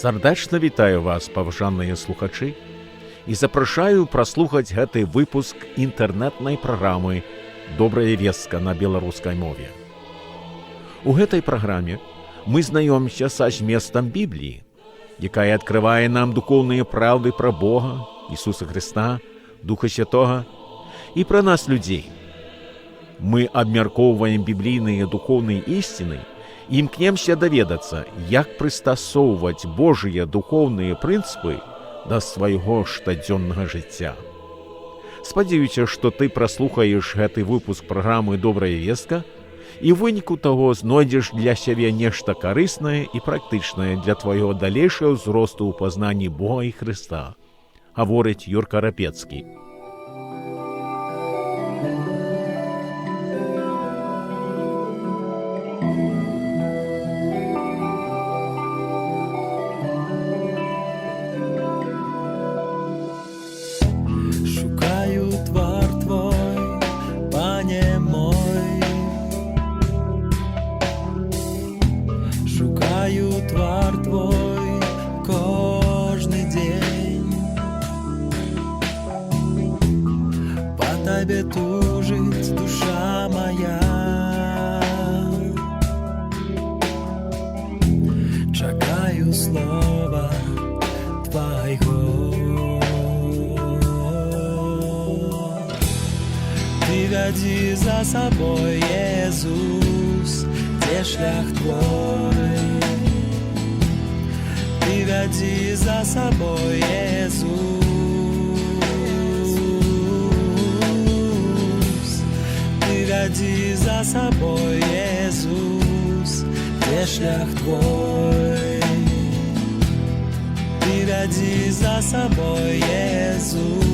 Сардэчна вітаю вас, паважаныя слухачы, і запрашаю праслухаць гэты выпуск інтэрнэтнай праграмы «Добрая вестка» на беларускай мове. У гэтай праграме мы знаёмся са зместам Бібліі, якая адкрывае нам духоўныя праўды пра Бога, Ісуса Хрыста, Духа Святога і пра нас, людзей. Мы абмяркоўваем біблійныя духоўныя ісціны і імкнемся даведацца, як прыстасоўваць Божыя духоўныя прынцыпы да свайго штодзённага жыцця. Спадзяюся, што ты праслухаеш гэты выпуск праграмы «Добрая вестка» і ў выніку таго знойдзеш для сябе нешта карыснае і практычнае для твайго далейшага ўзросту ў пазнанні Бога і Хрыста. Гаворыць Юрка Рапецкі. Шукаю твар Твой, Пане мой. Шукаю твар Твой кожны дзень. Па Табе тужыць душа мая. Чакаю слова Твайго. Ты вядзі за сабой, Езус, дзе шлях Твой. Ты вядзі за сабой, Езус. Ты вядзі за сабой, Езус, дзе шлях Твой. Ты вядзі за сабой, Езус.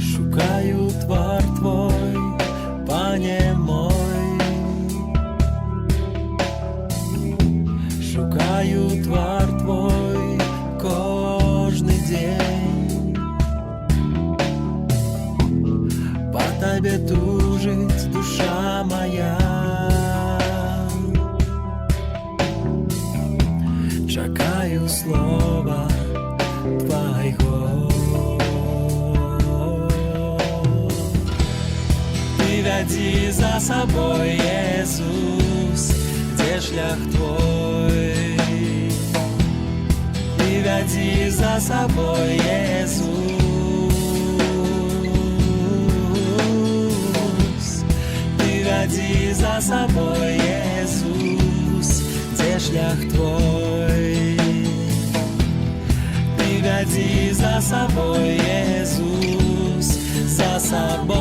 Шукаю твар Твой, Пане мой. Шукаю твар Твой кожны дзень. Па Табе тужыць душа мая. Чакаю слова Твайго. Ты вядзі за сабой, Езус, дзе шлях Твой. Ты вядзі за сабой, Езус. Ты вядзі за сабой, Езус, дзе шлях Твой. Ты вядзі за сабой, Езус, за сабой,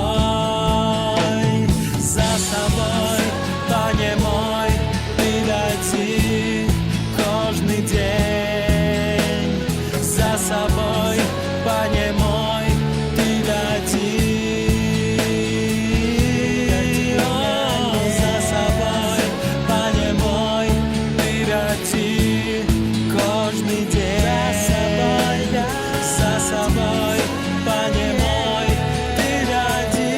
Пане мой, Ты вядзі кожны дзень. За сабой, Пане мой, Ты вядзі. О, за сабой, Пане мой, Ты вядзі кожны дзень. За сабой, Пане мой, Ты вядзі.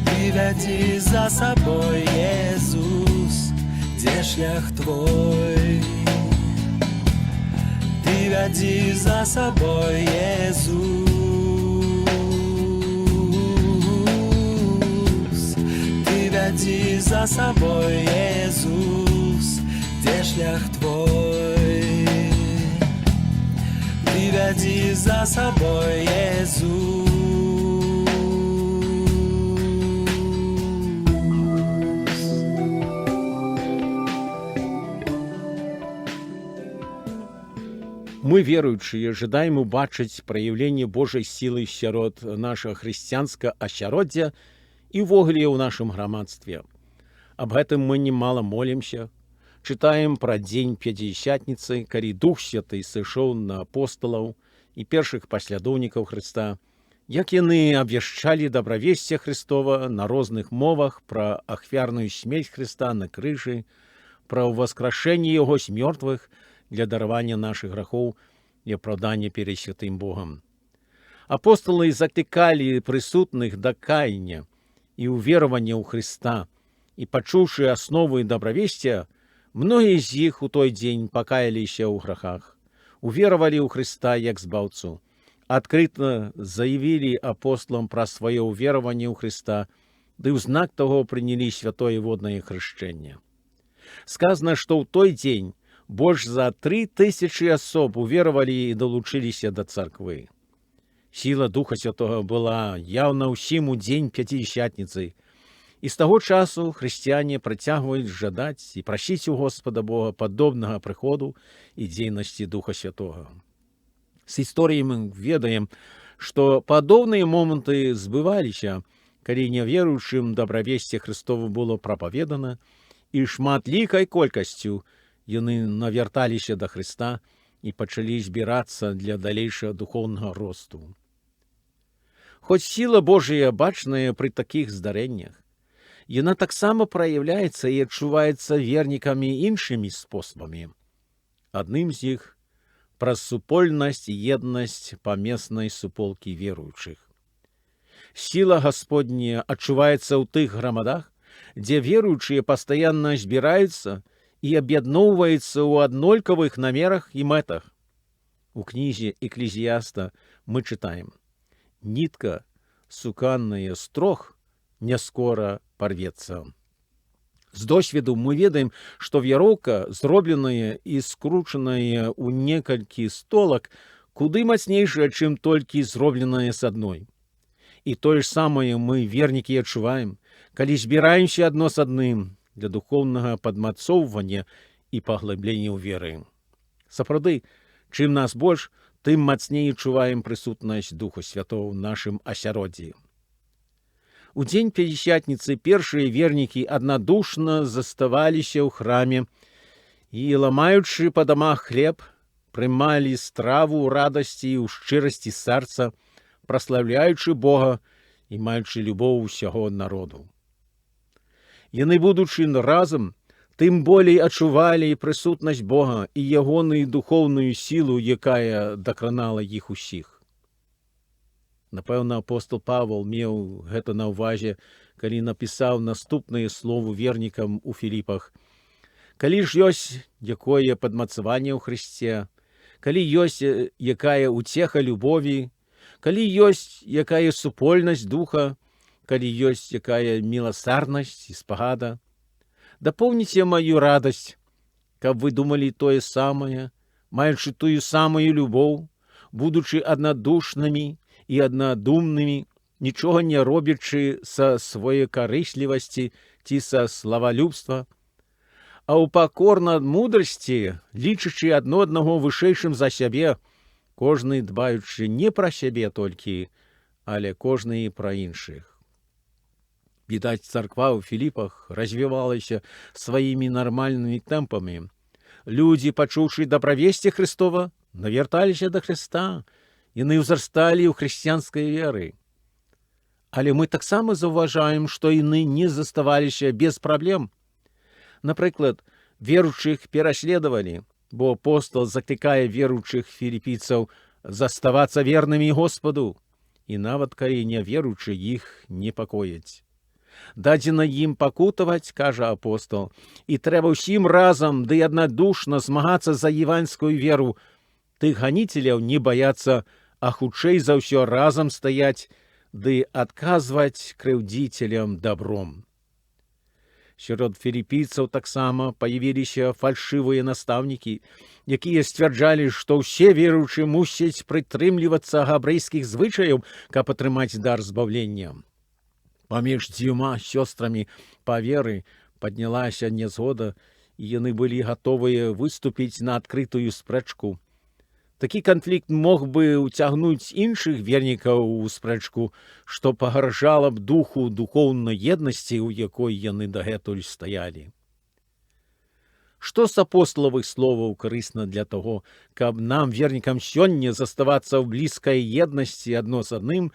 Ты вядзі за сабой, Езус, дзе шлях Твой. Ты вядзі за сабой, Езус. Ты вядзі за сабой, Езус, дзе шлях Твой. Ты вядзі за сабой, Езус. Мы, веруючыя, жадаем убачыць праяўленне Божай сілы сярод нашага хрысціянскага асяроддзя і ўвогуле ў нашым грамадстве. Аб гэтым мы немала молімся, чытаем пра дзень Пяцідзесятніцы, калі Дух Святы сышоў на апосталаў і першых паслядоўнікаў Хрыста, як яны абвяшчалі дабравесце Хрыстова на розных мовах пра ахвярную смерць Хрыста на крыжы, пра ўваскрашэнне яго з мёртвых для даравання нашых грахоў і апраўдання перад святым Богам. Апосталы заклікалі прысутных да каяння і ўверавання ў Хрыста, і, пачуўшы асновы дабравесця, многія з іх у той дзень пакаяліся ў грахах, уверавалі ў Хрыста як Збаўцу, адкрыта заявілі апосталам пра сваё ўвераванне ў Хрыста, ды ў знак таго прынялі святое воднае хрышчэнне. Сказана, што ў той дзень больш за 3000 асоб уверавалі і далучыліся да царквы. Сіла Духа Святога была яўна ўсім у дзень Пяцідзесятніцы. І з таго часу хрысціяне працягваюць жадаць і прасіць у Господа Бога падобнага прыходу і дзейнасці Духа Святога. З гісторыі мы ведаем, што падобныя моманты збываліся, калі няверуючым дабравесце Хрыстова было прапаведана, і шматлікай колькасцю яны навярталіся да Хрыста і пачалі збірацца для далейшага духоўнага росту. Хоць сіла Божая бачная пры такіх здарэннях, яна таксама праяўляецца і адчуваецца вернікамі іншымі спосабамі. Адным з іх праз супольнасць і еднасць памеснай суполкі веруючых. Сіла Гасподняя адчуваецца ў тых грамадах, дзе веруючыя пастаянна збіраюцца і аб'ядноўваюцца ў аднолькавых намерах і мэтах. У кнізе Эклезіяста мы чытаем: «Нітка, суканая з трох, не скора парвецца». З досведу мы ведаем, што вяроўка, зробленая і скручаная ў некалькі столак, куды мацнейшая, чым толькі зробленая з адной. І тое ж самае мы, вернікі, адчуваем, калі збіраемся адно з адным для духоўнага падмацоўвання і паглыблення ў веры. Сапраўды, чым нас больш, тым мацней адчуваем прысутнасць Духа Святого ў нашым асяроддзі. У дзень Пяцідзесятніцы першыя вернікі аднадушна заставаліся ў храме і, ламаючы па дамах хлеб, прымалі страву ў радасці і ў шчырасці сэрца, праслаўляючы Бога і маючы любоў усяго народу. Яны, будучы разам, тым болей адчувалі прысутнасць Бога і ягоную духоўную сілу, якая дакранала іх усіх. Напэўна, апостол Павел меў гэта на ўвазе, калі напісаў наступнае слову вернікам у Філіпах: «Калі ж ёсць якое падмацаванне ў Хрысце, калі ёсць якая уцеха любові, калі ёсць якая супольнасць духа, калі ёсць якая міласэрнасць і спагада, дапоўніце маю радасць, каб вы думалі тое самае, маючы тую самую любоў, будучы аднадушнымі і аднадумнымі, нічога не робячы са своекарыслівасці ці са славалюбства, а ў пакорнай мудрасці, лічачы адно аднаго вышэйшым за сябе, кожны дбаючы не пра сябе толькі, але кожны і пра іншых». Відаць, царква ў Філіпах развівалася сваімі нармальнымі тэмпамі. Людзі, пачуўшы дабравесце Хрыстова, навярталіся да Хрыста, яны ўзрасталі ў хрысціянскай веры. Але мы таксама заўважаем, што яны не заставаліся без праблем. Напрыклад, веруючых пераследавалі, бо апостол заклікае веруючых філіпійцаў заставацца вернымі Господу, і нават калі няверуючы іх непакояць. Дадзена ім пакутаваць, кажа апостол, і трэба ўсім разам ды аднадушна змагацца за евангельскую веру, тых ганіцеляў не баяцца, а хутчэй за ўсё разам стаяць ды адказваць крыўдзіцелям добром. Сярод філіпійцаў таксама паявіліся фальшывыя настаўнікі, якія сцвярджалі, што ўсе веруючыя мусяць прытрымлівацца габрэйскіх звычаяў, каб атрымаць дар збаўлення. Паміж дзвюма сёстрамі па веры паднялася нязгода, і яны былі гатовыя выступіць на адкрытую спрэчку. Такі канфлікт мог бы ўцягнуць іншых вернікаў у спрэчку, што пагаржала б духу духоўнай еднасці, у якой яны дагэтуль стаялі. Што з апосталавых словаў карысна для таго, каб нам, вернікам, сёння заставацца ў блізкай еднасці адно з адным,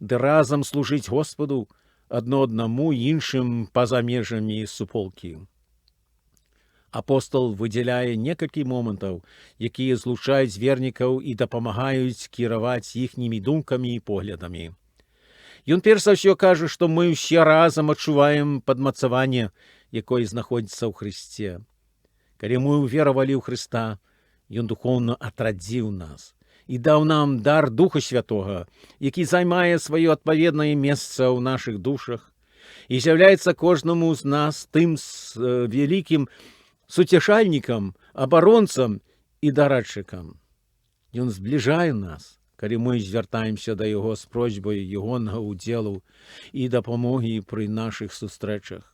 ды разам служыць Госпаду, адно аднаму, іншым па-за межамі суполкі? Апостал выдзяляе некалькі момантаў, якія злучаюць вернікаў і дапамагаюць кіраваць іхнімі думкамі і поглядамі. Ён перш за ўсё кажа, што мы ўсе разам адчуваем падмацаванне, якое знаходзіцца ў Хрысце. Калі мы ўверавалі ў Хрыста, Ён духоўна атрадзіў нас і даў нам дар Духа Святога, які займае сваё адпаведнае месца ў нашых душах і з'яўляецца кожнаму з нас тым вялікім суцяшальнікам, абаронцам і дарадчыкам. Ён збліжае нас, калі мы звяртаемся да яго з просьбай ягонага ўдзелу і дапамогі пры нашых сустрэчах.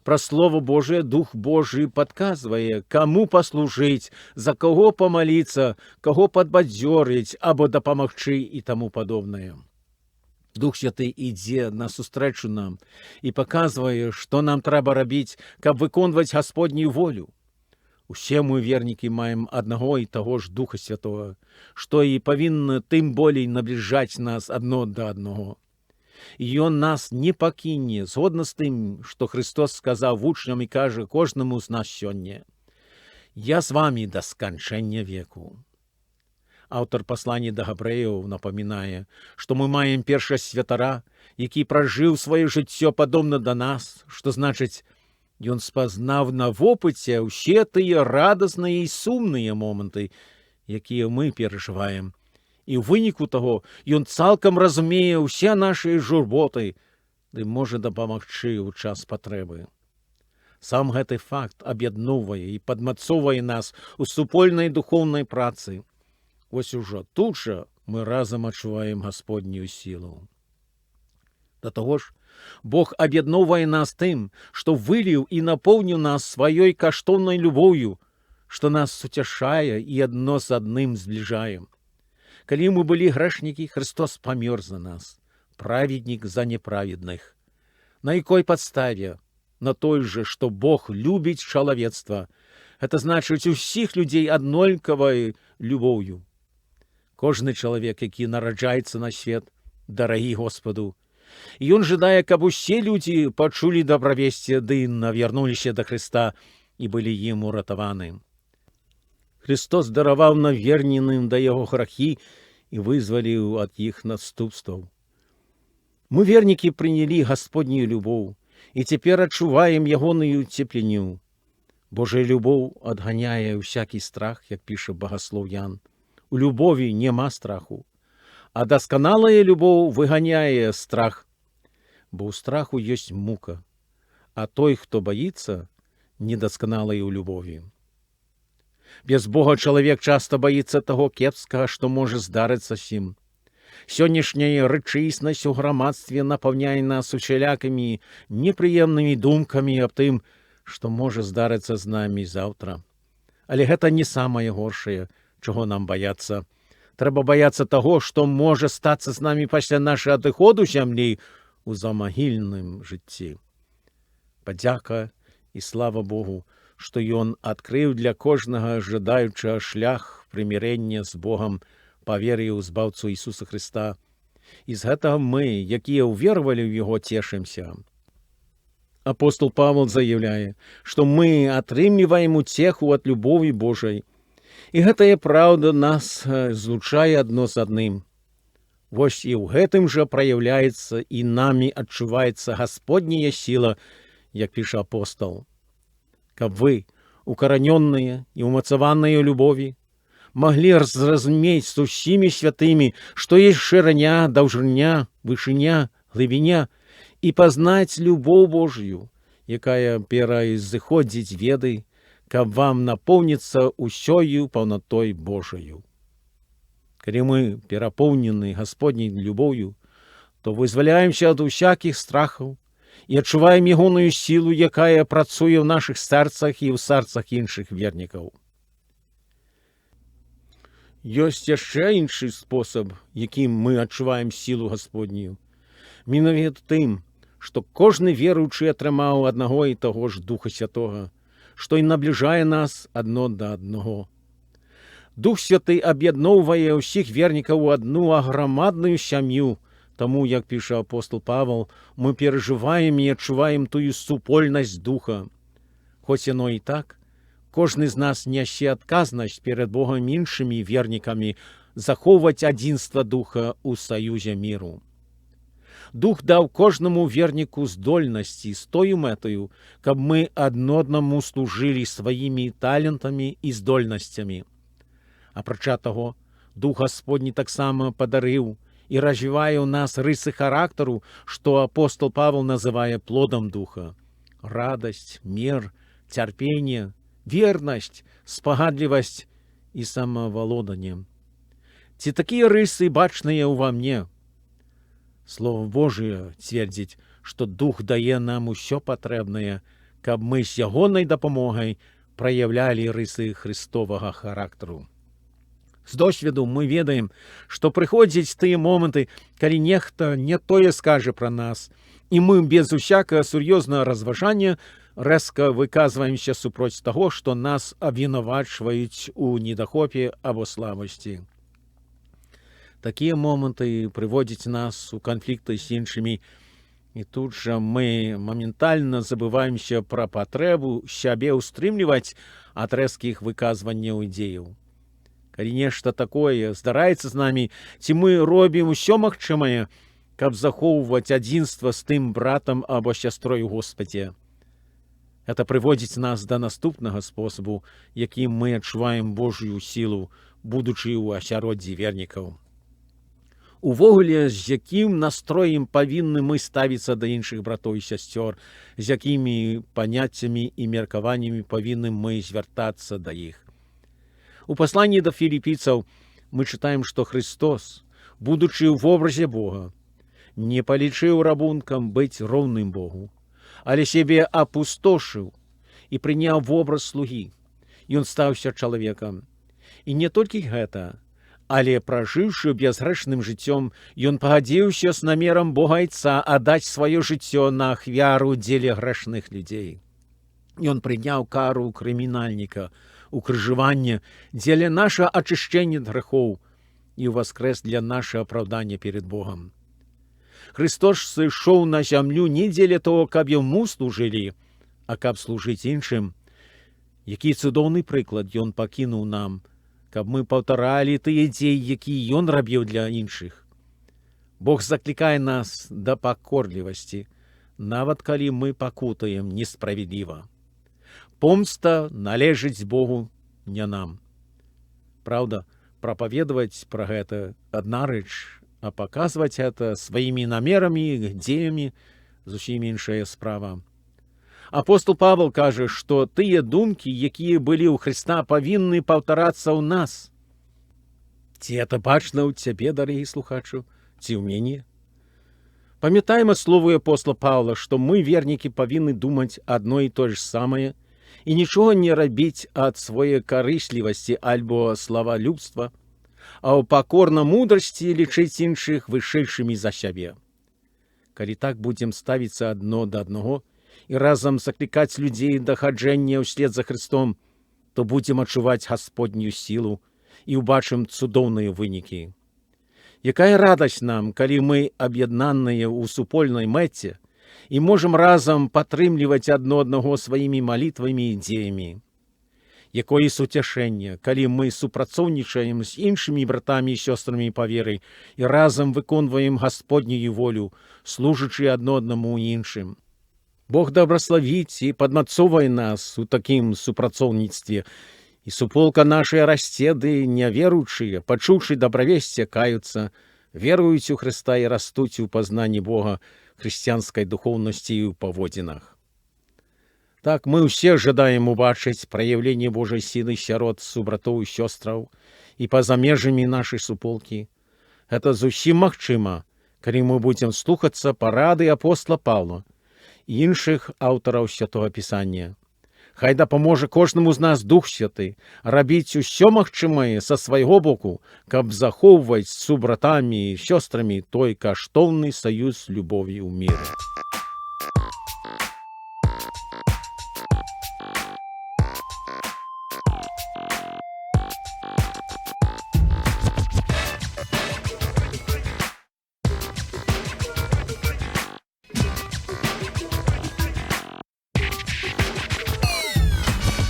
Праз Слова Божие Дух Божий падказвае, каму паслужыць, за каго памаліцца, каго падбадзёрыць або дапамагчы і таму падобнае. Дух Святы ідзе насустрэчу нам і паказвае, што нам трэба рабіць, каб выконваць Гасподнюю волю. Усе мы, вернікі, маем аднаго і таго ж Духа Святога, што і павінна тым болей набліжаць нас адно да аднаго. І ён нас не пакіне, згодна з тым, што Хрыстос сказаў вучням і кажа кожнаму з нас сёння: «Я з вамі да сканчэння веку». Аўтар паслання да габрэяў напамінае, што мы маем першасвятара, які пражыў сваё жыццё падобна да нас, што значыць, ён спазнаў на вопыце ўсе тыя радасныя і сумныя моманты, якія мы перажываем. І ў выніку таго ён цалкам разумее ўсе нашыя журботы ды можа дапамагчы ў час патрэбы. Сам гэты факт аб'ядноўвае і падмацоўвае нас у супольнай духоўнай працы. Вось ужо тут жа мы разам адчуваем Гасподнюю сілу. Да таго ж, Бог аб'ядноўвае нас тым, што выліў і напоўніў нас сваёй каштоўнай любоўю, што нас суцяшае і адно з адным збліжае. Калі мы былі грэшнікі, Хрыстос памёр за нас, праведнік за неправедных. На якой падставе? На той жа, што Бог любіць чалавецтва. Гэта значыць, усіх людзей аднолькавай любоўю. Кожны чалавек, які нараджаецца на свет, дарагі Госпаду. І ён жадае, каб усе людзі пачулі дабравесце ды навярнуліся да Хрыста і былі ім уратаваны. Хрыстос дараваў наверненым да яго грахі і вызваліў ад іх наступстваў. Мы, вернікі, прынялі Гасподнюю любоў і цяпер адчуваем ягоную цеплыню. Божая любоў адганяе ўсякі страх, як піша багаслоў Ян. У любові няма страху, а дасканалая любоў выганяе страх, бо ў страху ёсць мука, а той, хто баіцца, недасканалы ў любові. Без Бога чалавек часта баіцца таго кепскага, што можа здарыцца з ім. Сённяшняя рэчаіснасць у грамадстве напаўняе нас усялякімі непрыемнымі думкамі аб тым, што можа здарыцца з намі заўтра. Але гэта не самае горшае, чаго нам баяцца. Трэба баяцца таго, што можа стацца з намі пасля нашага адыходу зямлі у замагільным жыцці. Падзяка і слава Богу, што ён адкрыў для кожнага жадаючага шлях прымірэння з Богам па веры ў Збаўцу Ісуса Хрыста. І з гэтага мы, якія ўверавалі ў яго, цешымся. Апостол Павел заяўляе, што мы атрымліваем уцеху ад любові Божай. І гэтая праўда нас злучае адно з адным. Вось і ў гэтым жа праяўляецца і намі адчуваецца Гасподняя сіла, як піша апостол. Каб вы, укаранённыя і ўмацаваныя ў любові, маглі зразумець з усімі святымі, што есть шырыня, даўжыня, вышыня, глыбіня, і пазнаць любоў Божую, якая пераўзыходзіць веды, каб вам напоўніцца ўсёю паўнатой Божаю. Калі мы перапоўнены Гасподняй любоўю, то вызваляемся ад усякіх страхаў і адчуваем ягоную сілу, якая працуе ў нашых сэрцах і ў сэрцах іншых вернікаў. Ёсць яшчэ іншы спосаб, якім мы адчуваем сілу Гасподнюю. Менавіта тым, што кожны веруючы атрымаў аднаго і таго ж Духа Святога, што і набліжае нас адно да аднаго. Дух Святы аб'ядноўвае ўсіх вернікаў у адну аграмадную сям'ю, таму, як піша апостол Павал, мы перажываем і адчуваем тую супольнасць духа. Хоць яно і так, кожны з нас нясе адказнасць перад Богам іншымі вернікамі захоўваць адзінства духа ў саюзе міру. Дух даў кожнаму верніку здольнасці з тою мэтаю, каб мы адно аднаму служылі сваімі талентамі і здольнасцямі. Апрача таго, Дух Гасподні таксама падарыў і развівае ў нас рысы характару, што апостол Павел называе плодам духа: радасць, мір, цярпенне, вернасць, спагадлівасць і самавалоданне. Ці такія рысы бачныя ўва мне? Слова Божие цвердзіць, што Дух дае нам усё патрэбнае, каб мы з ягонай дапамогай праяўлялі рысы Хрыстовага характару. З досведу мы ведаем, што прыходзяць тыя моманты, калі нехта не тое скажа пра нас, і мы без усякага сур'ёзнага разважання рэзка выказваемся супроць таго, што нас абвінавачваюць у недахопе або слабасці. Такія моманты прыводзяць нас у канфлікты з іншымі, і тут жа мы моментальна забываемся пра патрэбу сябе ўстрымліваць ад рэзкіх выказванняў і дзеяў. Калі нешта такое здараецца з намі, ці мы робім усё магчымае, каб захоўваць адзінства з тым братам або сястрой у Госпадзе? Это прыводзіць нас да наступнага спосабу, якім мы адчуваем Божую сілу, будучы ў асяроддзі вернікаў. Увогуле, з якім настроем павінны мы ставіцца да іншых братоў і сясцёр, з якімі паняццямі і меркаваннямі павінны мы звяртацца да іх? У пасланні да філіпійцаў мы чытаем, што Хрыстос, будучы ў вобразе Бога, не палічыў рабункам быць роўным Богу, але сябе апустошыў і прыняў вобраз слугі. Ён стаўся чалавекам. І не толькі гэта, але, пражыўшы бязгрэшным жыццём, ён пагадзіўся з намерам Бога Айца аддаць сваё жыццё на ахвяру дзеля грэшных людзей. Ён прыняў кару крымінальніка, укрыжаванне дзеля нашага ачышчэння ад грахоў і ўваскрэс для нашага апраўдання перед Богом. Хрыстос сышоў на зямлю не дзеля того, каб яму служылі, а каб служыць іншым. Які цудоўны прыклад ён пакінуў нам, каб мы паўтаралі тыя дзеі, якія ён рабіў для іншых. Бог заклікае нас да пакорлівасці, нават калі мы пакутаем несправядліва. Помста належыць Богу, не нам. Праўда, прапаведаваць пра гэта адна рэч, а паказваць это сваімі намерамі, дзеямі — зусім іншая справа. Апостол Павел кажа, што тыя думкі, якія былі ў Хрыста, павінны паўтарацца ў нас. Ці это бачна ў цябе, дарагі слухачу, ці ў мяне? Памятаем словы апостола Павла, што мы, вернікі, павінны думаць адно і тое ж самае і нічога не рабіць ад свае карыслівасці альбо славалюбства, а ў пакорна мудрасці лічыць іншых вышэйшымі за сябе. Калі так будзем ставіцца адно да аднаго і разам заклікаць людзей да хаджэння ўслед за Хрыстом, то будзем адчуваць Гасподнюю сілу і ўбачым цудоўныя вынікі. Якая радасць нам, калі мы аб'яднаныя ў супольнай мэце і можам разам падтрымліваць адно аднаго сваімі малітвамі і дзеямі. Якое суцяшэнне, калі мы супрацоўнічаем з іншымі братамі і сёстрамі па веры і разам выконваем Гасподнюю волю, служачы адно аднаму і іншым. Бог дабраславіць і падмацоўвае нас у такім супрацоўніцтве, і суполка наша расце, ды няверуючыя, пачуўшы дабравесце, каюцца, веруюць у Хрыста і растуць у пазнанні Бога, хрысціянскай духоўнасці і ў паводзінах. Так, мы ўсе жадаем убачыць праяўленне Божай сілы сярод субратоў і сёстраў і па-за межамі нашай суполкі. Гэта зусім магчыма, калі мы будзем слухацца парады апостола Паўла і іншых аўтараў Святого Пісання. Хай дапаможа кожнаму з нас Дух Святы рабіць усё магчымае са свайго боку, каб захоўваць з субратамі і сёстрамі той каштоўны саюз любові ў міры.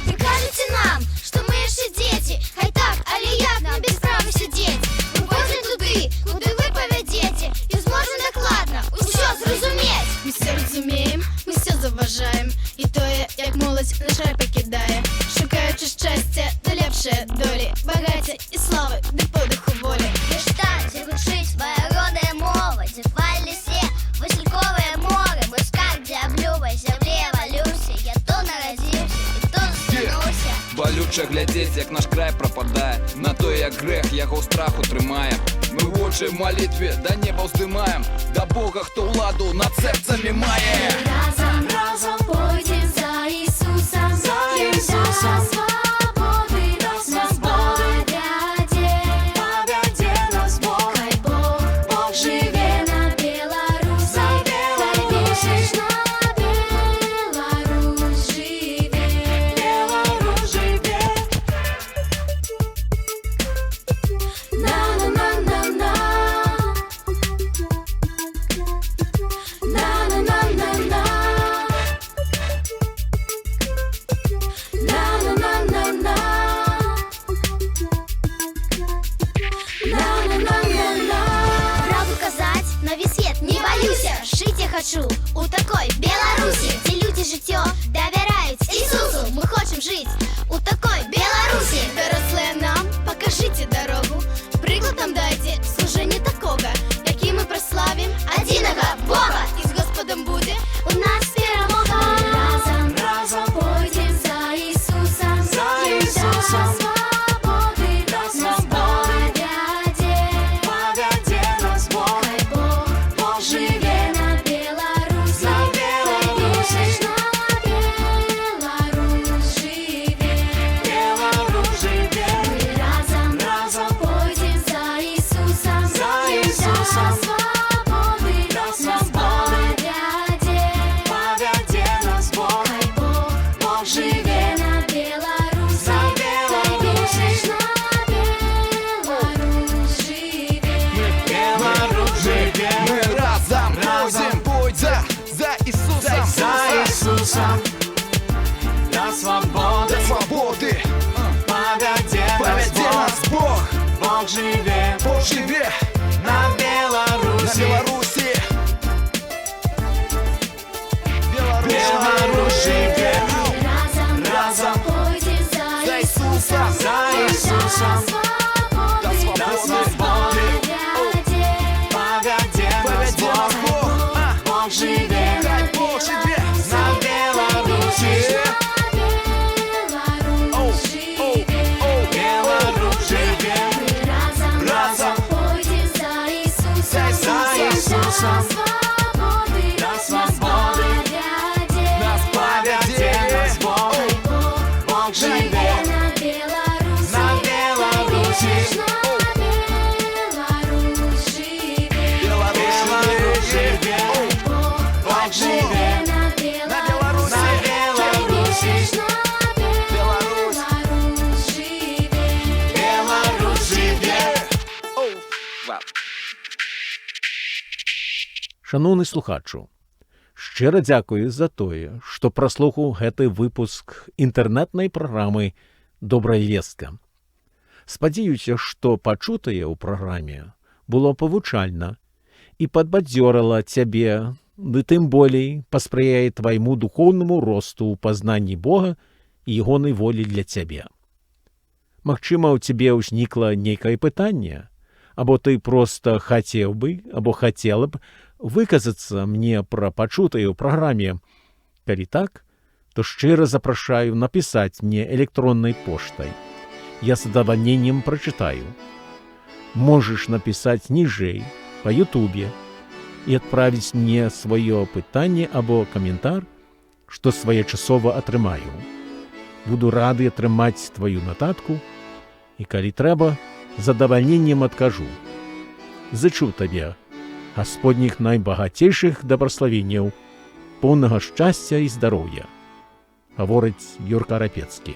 Вы кажаце нам, што мы яшчэ дзеці. Хай так, але як нам без права сядзець? Мы пойдзем туды, куды вы павядзеце, і зможам дакладна ўсё зразумець. Мы ўсё разумеем, мы ўсё заўважаем. І тое, як моладзь наш рай пакідае, шукаючы шчасця да лепшае долі, багацця і славы, ды подыху волі. Лишь там, дзе гучыць твоя родная мова, дзе хвалі лесе, васильковое море, мой скарб, дзе аблюбай зямле валюся, я тут нарадзіўся і тут застануся. Балюча глядзець, як наш край прападае, на той, як грэх яго ў страху трымае. Мы вочы в малітве да неба ўздымаем, да Бога, хто ўладу над сэрцамі мае. Разам, разам пойдзем за Ісусам, за Ісусам, свабоды нас павядзе. Павядзе нас Бог, Хай Бог, Бог жыве на Беларусі, хай вечна Беларусь жыве. Беларусь жыве. На-на-на-на-на. На-на-на-на-на. На-на-на-на-на. На-на-на-на-на. Правду казаць, на весь свет не баюся. Жыць я хачу у такой Беларусі, дзе людзі жыццё давяраюць Ісусу. Мы хочам жыць у такой Беларусі. Дарослыя нам пакажыце дарогу, прыклад нам дайце служэнне такога, які мы праславім Адзінага Бога. І з Госпадам будзе У нас перамога. Разам, Разам пойдзем за Ісусам, За Ісусам. свабоды Да нас свабоды. павядзе. Павядзе нас Бог, Хай Бог, Бог жыве жыве на Беларусі, На хай Беларусі. вечна Беларусь жыве. Беларусь жыве. Мы разам, Разам пойдзем за Ісусам, За Ісусам. свабоды Да нас свабоды. павядзе. Павядзе нас Бог, Хай Бог, Бог жыве жыве на Беларусі, На хай Беларусі. вечна Беларусь жыве. Беларусь жыве. Мы разам Разам. пойдзем, пойдзем за Ісусам, За Ісусам да свабоды да свабоды. Павядзе нас Павядзе Бог, нас Бог, Бог жыве Бог жыве на на Беларусі. Беларусі. Беларусь Беларусь жыве. Разам, Разам пойдзем за За Ісусам, За Ісусам да свабоды да свабоды. свабоды. павядзе. Павядзе нас Павядзе нас Бог, Бог, а. Бог жыве Хай Бог жыве на Беларусі. Беларусь жыве. Беларусь жыве. Мы разам, Разам пойдзем за Ісусам, За Ісусам. свабоды Да нас свабоды. павядзе. Нас Павядзе нас Бог, Хай Бог, Бог жыве жыве на Беларусі, на хай Беларусі. вечна Беларусь жыве. Беларусь жыве. Бог, Бог жыве на На Беларусі, Беларусі. на хай Беларусі. вечна Беларусь. Беларусь жыве. Беларусь жыве. Оу. Вау. Шаноўны слухачу, шчыра дзякую за тое, што праслухаў гэты выпуск інтэрнэтнай праграмы «Добрая вестка». Спадзяюся, што пачутае ў праграме было павучальна і падбадзёрыла цябе, ды тым болей паспрыяе твайму духоўнаму росту ў пазнанні Бога і ягонай волі для цябе. Магчыма, у цябе ўзнікла нейкае пытанне, або ты проста хацеў бы або хацела б выказацца мне пра пачутае ў праграме. Калі так, то шчыра запрашаю напісаць мне электроннай поштай. Я з задавальненнем прачытаю. Можаш напісаць ніжэй па Ютубе і адправіць мне сваё пытанне або каментар, што своечасова атрымаю. Буду рады атрымаць тваю нататку і, калі трэба, з задавальненнем адкажу. Зычу табе гасподніх найбагацейшых дабраславенняў, поўнага шчасця і здароўя. Гаворыць Юрка Рапецкі.